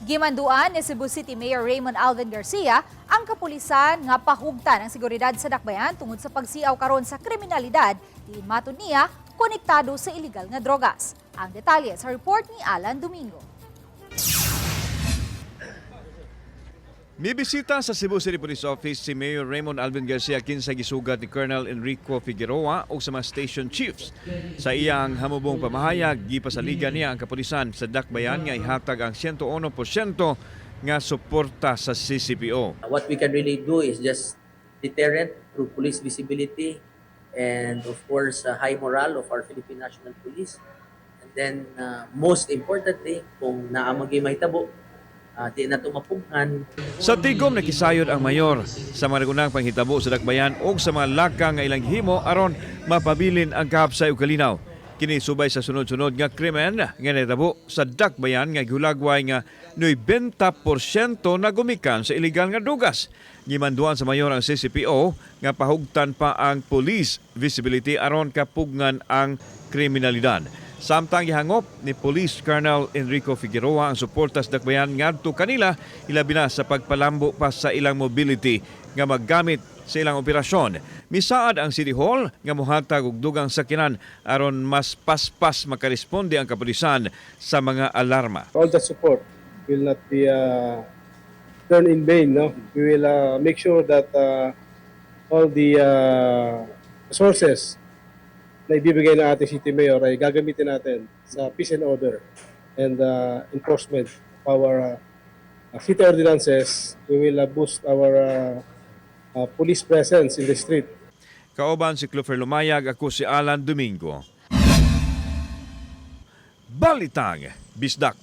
Gimanduan ni Cebu City Mayor Raymond Alvin Garcia ang kapulisan nga pahugtan ang seguridad sa dakbayan tungod sa pagsiaw karon sa kriminalidad, diin matud niya konektado sa illegal nga drogas. Ang detalye sa report ni Alan Domingo. Mibisita sa Cebu City Police Office si Mayor Raymond Alvin Garcia kinsa gisugat ni Colonel Enrico Figueroa o sa mga station chiefs. Sa iyang hamubong pamahayag, gipasaligan niya ang kapulisan sa dakbayan nga ihatag ang 101% nga suporta sa CCPO. What we can really do is just deterrent through police visibility and, of course, high morale of our Philippine National Police. And then most importantly, kung naa man gyuy mahitabo, di nato mapugnan. Sa tigom, nakisayod ang mayor sa mga nagunang panghitabo sa dakbayan o sa mga lakang nga ilang himo aron mapabilin ang kahapsay ug kalinaw. Kini subay sa sunod-sunod nga krimen nga nahitabo sa dakbayan nga gihulagway nga 90% na gumikan sa illegal nga drugas. Gimanduan sa mayor ang CCPO nga pahugtan pa ang police visibility aron kapugngan ang kriminalidad. Samtang gihangop ni Police Colonel Enrico Figueroa ang suporta sa dakbayan ngadto kanila, ilabi na sa pagpalambo pa sa ilang mobility nga maggamit sa ilang operasyon. Misaad ang City Hall nga mohatag og dugang sakyanan aron mas paspas makaresponde ang kapulisan sa mga alarma. All the support will not be turned in vain. No, we will make sure that all the resources na ibibigay ng ating city mayor ay gagamitin natin sa peace and order and enforcement of our city ordinances. We will boost our police presence in the street. Kauban si Clofer Lumayag, ako si Alan Domingo. Balitang Bisdak.